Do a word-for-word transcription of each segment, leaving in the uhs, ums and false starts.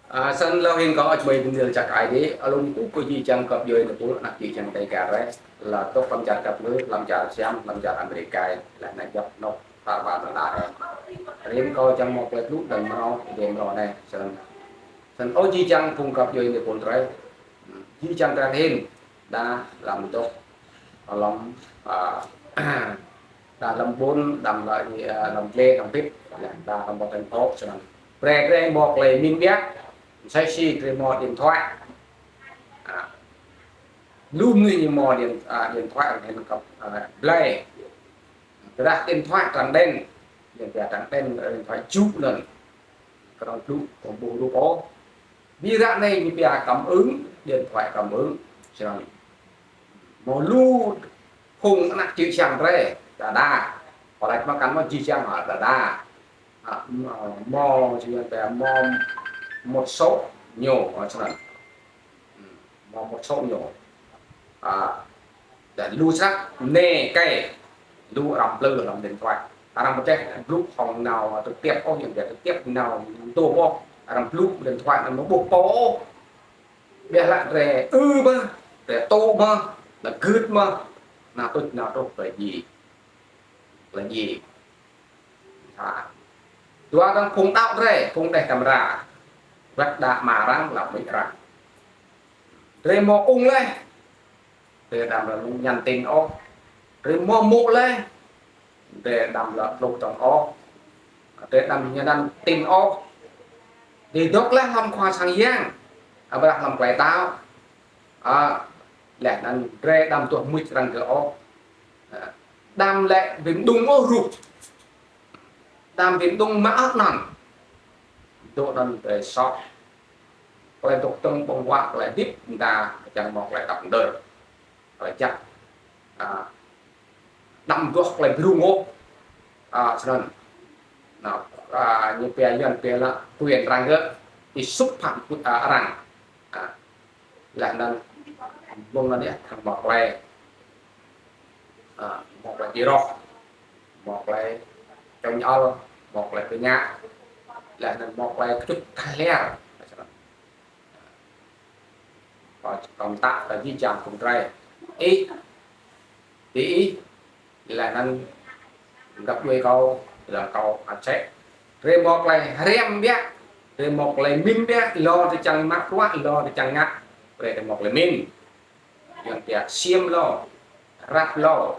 A, snăn lŏ hĭn kâo ăt mei bendil čăk ai dih, alŭng kơ jih jang găp djuê nê pul anak čư̆ čhiăng Dega drei, lŏ dôk hlăm čar găp lư, hlăm čar Siam, hlăm čar Amêrik, leh anăn djăp anôk tar ƀar lăn ala. Hĭn kâo čiăng mâo klei blŭ dơ̆ng mrâo, dơ̆ng mrâo anei, snăn. Snăn ơ jih jang phung găp djuê nê pul drei, jih jang drei hĭn, đa hlăm dôk, hlăm, a, đa hlăm ƀuôn, đa hlăm, a, hlăm dliê, hlăm bĭt, đa hlăm ƀuôn thành phố, snăn. Brei drei mâo klei mĭn biă, msĕ si drei mâo điện thoại. A, lu mnuih ñu mâo điện, a, điện thoại, hĭn kăp, a, blei. Tơdah điện thoại trắng đen, điện thoại trắng đen, điện thoại jŭ anăn. Knŏng blŭ, kơ ƀuh rup ôh. Bi ră anei ñu pia cảm ứng, điện thoại cảm ứng. Snăn. Mâo lu phung anak čư̆ čhiăng drei, đa đa. Kâo lač mă kăn mâo jih jang hă, đa đa. A, mâo, mâo, jih jang drei mâo một số ñu, a, snăn. Mâo một số ñu. A, đa lu snăk, nê, kei, lu arăng plư hlăm điện thoại. Arăng mdeh blŭ hŏng nao trực tiếp ôh, ñu mdeh trực tiếp nao mtô ôh. Arăng blŭ điện thoại anăn mâo ƀuh pô ôh. Ƀiădah drei ư mơh, drei tŭ mơh, nao gưt mơh, nao tuč nao truh klei djiê. Klei djiê. Ha. Dua dơ̆ng phung đăo drei, phung đeh camera. Wăt đa mă arăng, lŏ mưč arăng. Drei mâo ung leh, drei đăm lŏ nhắn tin ôh. Drei mâo mô̆ leh, drei đăm lŏ tluk tŏng ôh. Drei đăm nhắn tin ôh. Drei dôk leh hlăm khua sang yang, ƀiădah hlăm klei đăo. A, leh anăn drei đăm duah mưč arăng gơ̆ ôh. A, đăm lĕ bi mđung ôh rup. Đăm bi mđung mă ôh anăn. Dôk anăn drei soh. Klei dôk dơ̆ng ƀơ̆ng huă klei hdĭp mda čiăng mâo klei tăp mđơr. Klei jăk. A, đăm duah klei bi rŭng ôh. A, snăn. Nao, a, ñu pia Yuăn pia lĕ quyền arăng gơ̆, ti xúc phạm, a, arăng. A, leh anăn, mơ̆ng anăn yơh, thâo mâo klei. A, mâo klei bi roh, mâo klei čŏng ăl, mâo klei bi ngă, leh anăn mâo klei kčŭt tah liar. Snăn. Kâo, kâo mtă kơ jih jang phung drei. Ih, diih, leh anăn găp djuê kâo, leh kâo ăt sĕ. Drei mâo klei hriăm biă, drei mâo klei mĭn biă, lŏ drei čiăng mă bruă, lŏ drei čiăng ngă, brei drei mâo klei mĭn. Yuăn pia siêm lŏ, răp lŏ.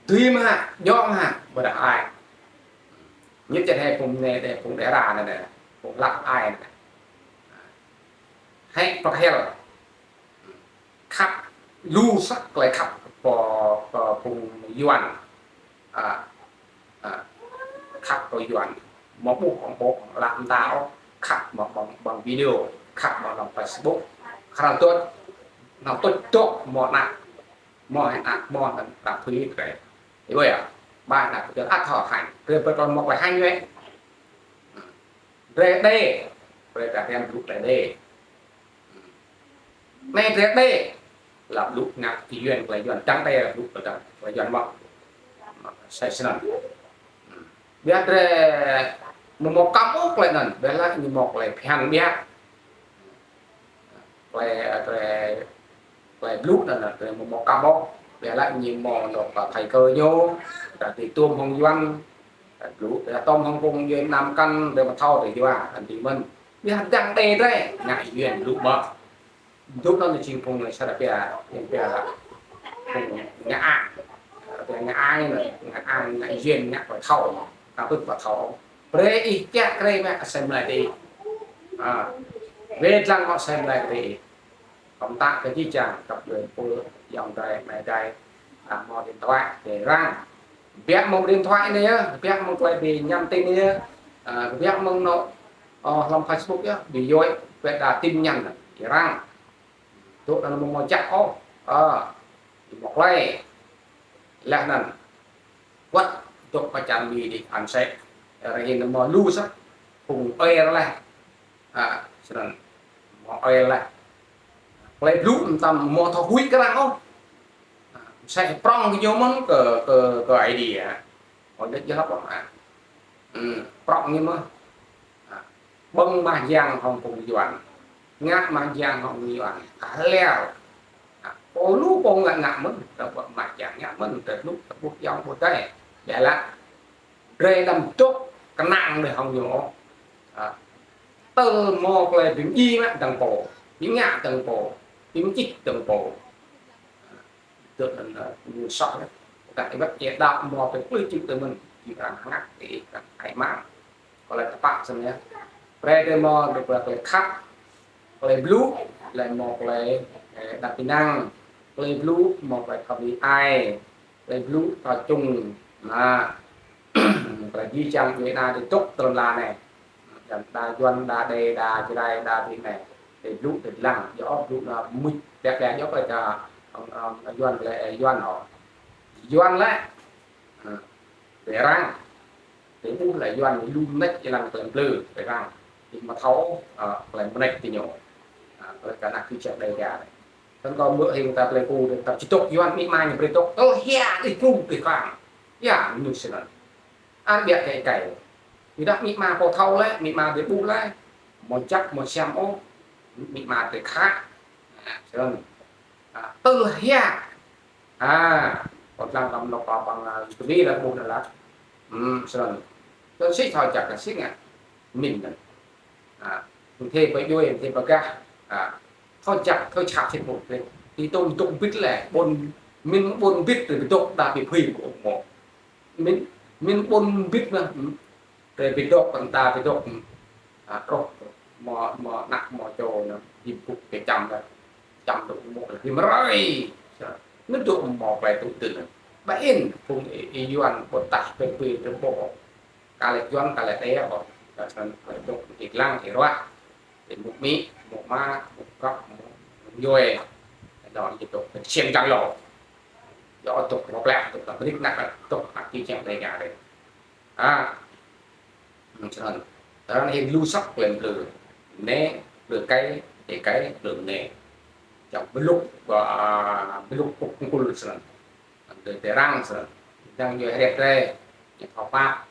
Dưi mă, djŏ mă, ƀiădah ai. Ñu čĕ hĕ phung anei, phung Đêga anei, phung hlăk ai anei. Hĕ pơkhel. Khăp lu snăk klei khăp kơ, kơ phung Yuăn. A, a, khăp kơ Yuăn. Mâo ƀuh hŏng ƀô̆ hŏng ală mta ôh, khăp mâo ƀăng, ƀăng video, khăp mâo hlăm Facebook. Knhal tuč, knhal tuč dôk mâo anak, mâo hĕ anak, mâo hĕ anak phưi drei. Ih ƀuh yơh, ƀai anak phưi ăt thâo hêñ, drei brei kơ mâo klei hêñ wĕ. Drei đei, drei kơ hriăm blŭ drei đei. Anei drei đei, lăp blŭ ngă ti Yuăn, klei Yuăn, čiăng đei lăp blŭ kơ dăng, klei Yuăn mơh. Msĕ snăn. Ƀiădah drei amâo mâo kăm ôh klei anăn, ƀiădah lĕ ñu mâo klei bhiăn biă. Klei, klei, klei blŭ anăn, anăn drei amâo mâo kăm ôh, ƀiădah lĕ ñu mâo dôk thầy kơ ñu, drei ti tuôm hŏng Yuăn, drei blŭ, drei tuôm hŏng phung Yuăn năm căn, drei amâo thâo drei yua, anăn ti mĭn. Ƀiădah dăng đei drei, ngă Yuăn blŭ mơh. Dôk anăn jing phung sa pia, yang pia phung ngă ang. Pia ngă ang anei, ngă ang, ngă Yuăn, ngă klei thâo. Ka pưk klei thâo. Brei ih kiă kriê mă asei mlei diih. A, brei dlăng mă asei mlei diih. Kâo mtă kơ jih jang, găp djuê pul, ayŏng adei, amai adei, a, mâo điện thoại, drei răng. Biă mơ̆ng điện thoại anei yơh, biă mơ̆ng klei bi nhắn tin anei yơh, a, biă mơ̆ng nô, ơ, hlăm Facebook yơh, bi yui, bi đa tin nhắn, drei răng. Dôk anăn amâo mâo jăk ôh. A, mâo klei. Leh anăn. Wăt dôk mă čar Mi dih ăt sĕ. Ară anei mâo lu snăk. Phung ơi leh. A, snăn. Mâo ơi leh. Klei blŭ mtam mâo thâo huĭ kơ arăng ôh. A, msĕ prŏng kơ ñu mơ̆n kơ, kơ, kơ Aê Diê. Ơ, djăp jăk lăp ôh. A. Hmm, prŏng ñu mơh. A. Ƀơ̆ng mah jiăng hŏng phung Yuăn. Ngă mah jiăng hŏng Yuăn. Hleo. Pô lu pô ngă ngă mơ̆n, tơ ƀơ̆ng mah jiăng ngă mơ̆n, tơ lu tơ ƀuh yŏng ƀuh dai. Ƀiădah drei đăm dôk knang dih hŏng ñu. Tơ mâo klei bi mdjiê mă dơ̆ng pô, bi ngă dơ̆ng pô, bi mčĭt dơ̆ng pô. Tơ anăn ñu soh. Kăk iwăt ih đăo mâo pơplư čĭ tơ mơ̆n, ih arăng hngah, ih arăng ai mă. Klei tpă snăn yơh. Brei drei mâo dôk klei khăp, klei blŭ, leh mâo klei, ơ, đăp ênang, klei blŭ, mâo klei thâo bi ai, klei blŭ thâo čŭng, na, klei jih jang djuê ana dôk ti lăn ala anei. Čiăng đa Yuăn, đa Êđê, đa Jrai, đa ti anei. Klei blŭ, klei dlăng, djŏ blŭ anăn mưč, ƀiădah djŏ klei ka, ơ, ơ, Yuăn, klei, ơ, Yuăn hŏ. Yuăn lĕ, ơ, klei arăng. Klei ƀuh lĕ Yuăn lu mnêč êlan klei mplư, klei arăng. Ti mthâo, ơ, klei mnêč ti ñu. Ơ, klei ka nak kơ čăk Dega anei. Tăn kâo mơ̆ hing ta klei pô, ta čih dôk Yuăn mĭ ma ñu brei dôk. Ơ, hia, ih pru, ih kang. Ya, ñu snăn. Ăt ƀiă kơ êkei. Ƀiădah mĭ ma pô thâo leh, mĭ ma bi ƀuh leh. Mâo jăk, mâo siam ôh. Mĭ ma drei khă. Ơ, snăn. Ơ, tơ hia. Ơ, kâo dlăng hlăm anôk kâo păng, ơ, YouTube anăn ƀuh anăn lah. Hmm, snăn. Tơ si thâo jăk kơ si ngă. Mĭn anăn. Ơ, mthê pơjui, mthê pơgah. Ơ, thâo jăk, thâo čhap si ƀuh. Ti tôm dôk mbĭt leh, ƀuôn, mĭn ƀuôn mbĭt drei bi dôk đa bi phui ƀuh mâo. Mĭn, mĭn ƀuôn mbĭt anăn, hmm. Drei bi dôk, kăn đa bi dôk, hmm. Ơ, truh, mâo, mâo anak, mâo čô anăn, ih ƀuh kơ čăm leh. Čăm dôk mâo leh, ih mrơi. Anăn dôk mâo klei tŭ tưn. Ƀiădah phung ih, ih Yuăn, ƀuh tah, pê pê, drei ƀuh. Ka lĕ Yuăn, ka lĕ Êđê, ƀuh. Ka snăn, klei dôk, ih dlăng, ih ruah. Ti mŭk mĭ, mŭk ma, mŭk kăp, mŭk yue. Dŏ ih dôk, siam jang lŏ. Dŏ dôk, mâo plĕ, dôk, mnik nak, dôk, nak, ti čang, Dega anei. Ơ. Snăn. Arăng hĭn lu săk klei mplư. Mnê, mplư êkei, êkei, mplư mnê. Čiăng blŭ, ơ, blŭ kŭk kŭl snăn. Drei, drei arăng snăn. Čiăng djuê hriê drei, ñu thâo pap,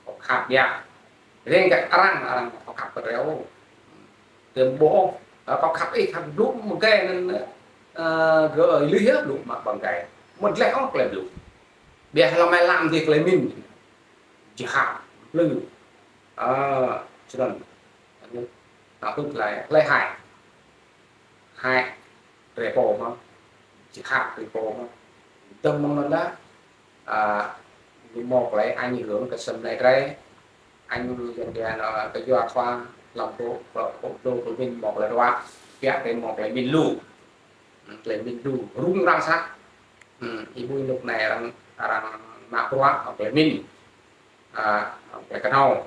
thâo khăp ƀiă. Riêng kơ arăng, arăng thâo khăp kơ drei ôh. Drei ƀuh, ơ, thâo khăp ih khăp blŭ mơ̆ng gai anăn, ơ, gơ̆ ih lih yơh blŭ mă ƀăng gai. Mâo dleh ôh klei blŭ. Ƀiădah hlăm ai lăm dih klei mĭn. Jhat, mplư. Ơ, snăn. Anăn, tui klei, klei hĕ. Hĕ, drei pô mơh. Jhat, drei pô mơh. Dơ̆ng mơ̆ng anăn dah. Ơ, ñu mâo klei ảnh hưởng kơ asei mlei drei. Anh dân đen, ơ, kơ yua thua, hlăm pô, pô, pô, pô, pô mĭn mâo klei ruă. Biă drei mâo klei mĭn lu. Klei mĭn lu, rŭng răng snăk. Hmm, ih ƀuh anôk anei arăng, arăng mă bruă, klei mĭn. Ơ, klei knhâo.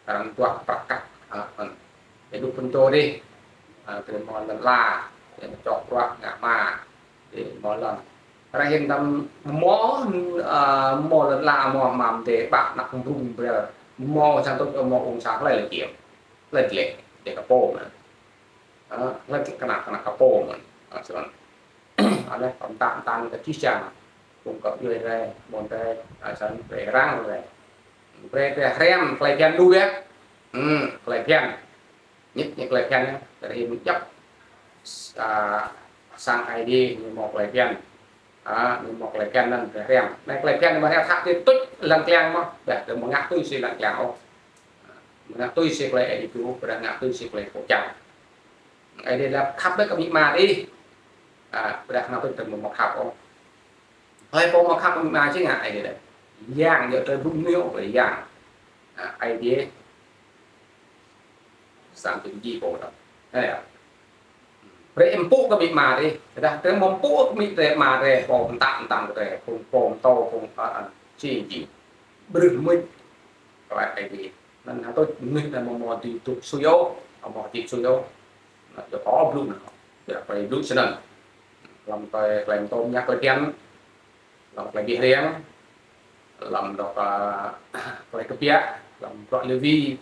Arăng duah prăk kăk, ơ, ơ. Ih ƀuh phŭn dô dih. Ơ, drei mâo lăn ala, drei mâo čŏk bruă ngă hma, drei mâo lăn. Arăng hĭn tăm mâo, ơ, mâo lăn ala, mâo hma mdê, ƀă anak mrŭng brei. Mâo sang tŭč, mâo ung sang hlei lĕ čiêm. Hlei lĕ, drei kơ pô mơh. Ơ, hlei kơ anak, anak kơ pô mơh. Ơ, snăn. Ơ, leh, kăm tăm tăn kơ čih čang. Phung găp djuê drei, ƀuôn drei, ơ, snăn, drei răng drei. Brei drei hriăm klei bhiăn lu biă. Hmm, klei bhiăn. Ñĕt ñu klei bhiăn, drei hĭn djăp. Ơ, sang Aê Diê ñu mâo klei bhiăn. Ơ, ñu mâo klei bhiăn anăn drei hriăm. Anei klei bhiăn mâo hriăm khăp ti tuč lăn kliăng mơh. Ƀiădah drei amâo ngă tui si lăn kliăng ôh. Amâo ngă tui si klei Aê Diê blŭ, ƀiădah ngă tui si klei pô čiăng. Aê Diê lač khăp ƀiă kơ amĭ ama dih. Ơ, ƀiădah anăn tui drei amâo khăp ôh. Hlei pô amâo khăp amĭ ama čiăng ngă Aê Diê lač. Yang djŏ drei blŭ mnuih ôh, klei yang. Ơ, Aê Diê srăng bi mdjiê pô dơ̆ng. Ơ, yơh. Brei mpŭ kơ amĭ ama dih. Tơdah drei amâo mpŭ kơ amĭ drei ama drei, pô mtă mtăn kơ drei, phung pô mtô, phung, ơ, ơ, či jing. Brei mưč. Klei Aê Diê. Anăn hă tui mnuih anăn amâo mâo dưi dôk sui ôh, amâo mâo dưi sui ôh. Anăn djŏ kơ blŭ anăn. Djŏ klei blŭ snăn. Hlăm klei, klei mtô mñă klei bhiăn. Hlăm klei bi hriăm, hlăm dôk, ơ, klei kbiă, hlăm bruă Lêwi,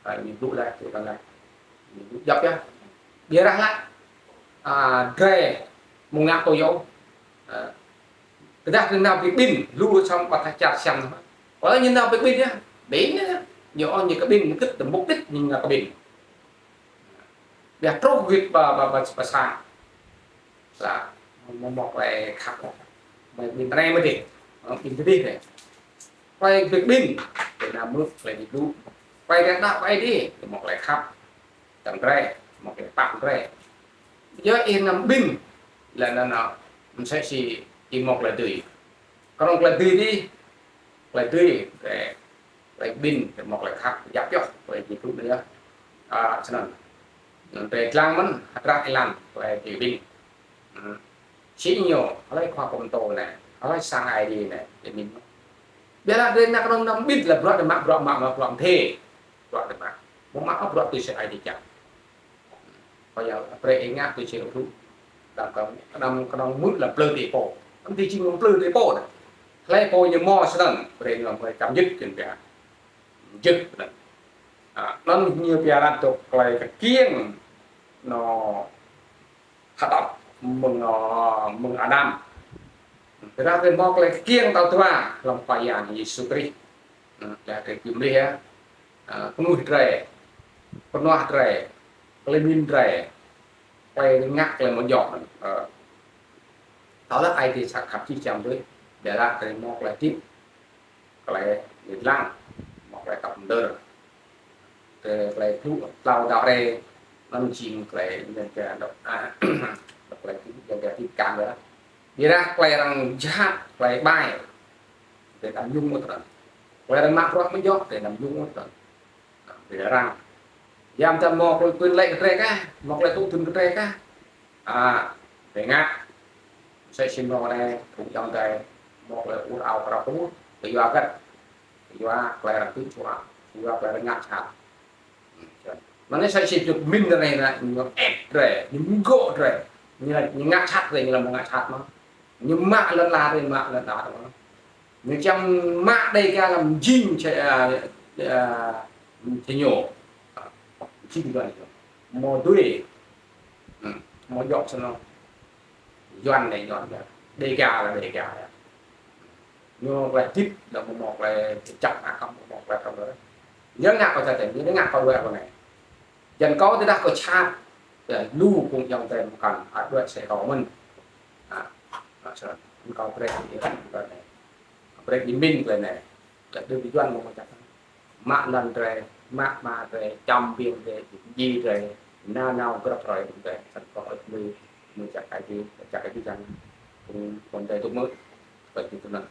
ơ, ñu blŭ leh, tui anăn leh. Ñu blŭ djăp yơh. Ƀiădah leh, ơ, drei amâo ngă tui ôh. Ơ, tơdah drei nao bi kƀĭn, lu săm ƀăt čar siam. Ơ, ñu nao bi kƀĭn yơh, kƀĭn yơh. Ñu ôh ñu kƀĭn, ñu kĭt, mục đích ñu là kƀĭn. Ƀiădah truh gĭt ba, ba, ba, ba sang. Lah, mâo, mâo klei khăp. Mâo kƀĭn anei mơh dih. Mâo kƀĭn dih dih. Klei bi kƀĭn, klei nao mŭt, klei bi blŭ. Klei drei đăo kơ Aê Diê, mâo klei khăp. Tăm drei, mâo klei pap drei. Yơh ih nao kƀĭn, leh anăn, msĕ si ih mâo klei dưi. Knŏng klei dưi dih, klei dưi, klei, klei kƀĭn, klei mâo klei khăp, yap pioh, klei bi blŭ anei yơh. A, snăn. Anăn drei dlăng mơh, hdră êlan, klei bi kƀĭn. Hmm. Si ñu, hlei khua pô mtô anei, hlei sang Aê Diê anei, bi kƀĭn. Ƀiădah drei nao knŏng nao kƀĭn leh bruă drei mă, bruă mă, mă, bruă mdê. Bruă drei mă. Mâo mă bruă tui si Aê Diê čiăng. Kyua brei ih ngă tui si ih blŭ. Đăm knŏng, đăm knŏng mŭt leh plư ti pô. Đăm ti čing mplư ti pô anei. Hlei pô ñu mâo snăn, brei ñu mâo čăm jĭt kơ pia. Jĭt anăn. A, anăn ñu pia leh dôk klei kkiêng, nô, Hđăp mơ̆ng, ơ, mơ̆ng Ađam. Tơdah drei mâo klei kkiêng tal dua hlăm Khua Yang Yêsu Krist. Ơ, tơdah drei bi mlih, ơ, knuih drei, knhuah drei, klei mĭn drei, klei ngă, klei amâo djŏ, ơ, thâo leh Aê Diê srăng khăp jih jang drei, ƀiădah drei mâo klei hdĭp, klei dlăng, mâo klei tăp mđơr. Kơ klei blŭ tlâo dŏ hriê, anăn jing klei ñu pia dôk, a, dôk klei blŭ ñu pia ti kăn dih. Ƀiădah klei arăng jhat, klei ƀai, drei đăm mjŭng ôh tơdah. Klei arăng mă bruă amâo djŏ, drei đăm mjŭng ôh tơdah. Drei arăng. Ya mta mâo klei quyền lợi kơ drei kah, mâo klei tŭ dưn kơ drei kah. A, drei ngă. Msĕ si mrâo anei, phung ayŏng adei, mâo klei ur ao krao kơ, kyua găt. Kyua klei arăng tŭ čuă, kyua klei arăng ngă jhat. Anăn msĕ si dôk mĭn anei nă, ñu ĕp drei, ñu mgô̆ drei, ñu, ñu ngă jhat drei, ñu lŏ mâo ngă jhat mơh. Ñu mă lăn ala drei, mă lăn ala drei mơh. Ñu čiăng mă Dega lăm jing či, a, a, ti ñu. Jing lăn ñu. Mâo dui. Hmm. Mâo djŏ snăn. Yuăn leh Yuăn leh. Dega leh Dega leh. Ñu klei hdĭp, đăm mâo klei čăk akăm, mâo klei akăm leh. Ñu ngă kâo čăk, ñu ngă kâo đuĕ kâo anei. Jăn kâo tơdah kâo čăk, ya, lu phung ayŏng adei mkăn, ăt đuĕ sĕ kâo mơ̆n. A, a, snăn. Kâo brei, brei mĭn klei anei. Leh dôk Yuăn mâo čăk. Mă lăn drei, mă ama drei, čăm ƀĭng drei, djiê drei, nao nao grăp hruê drei, snăn kâo ăt mĭn, mĭn čăk Aê Diê, čăk Aê Diê čiăng, phung, phung drei tŭ mơ̆, klei ti tinăn.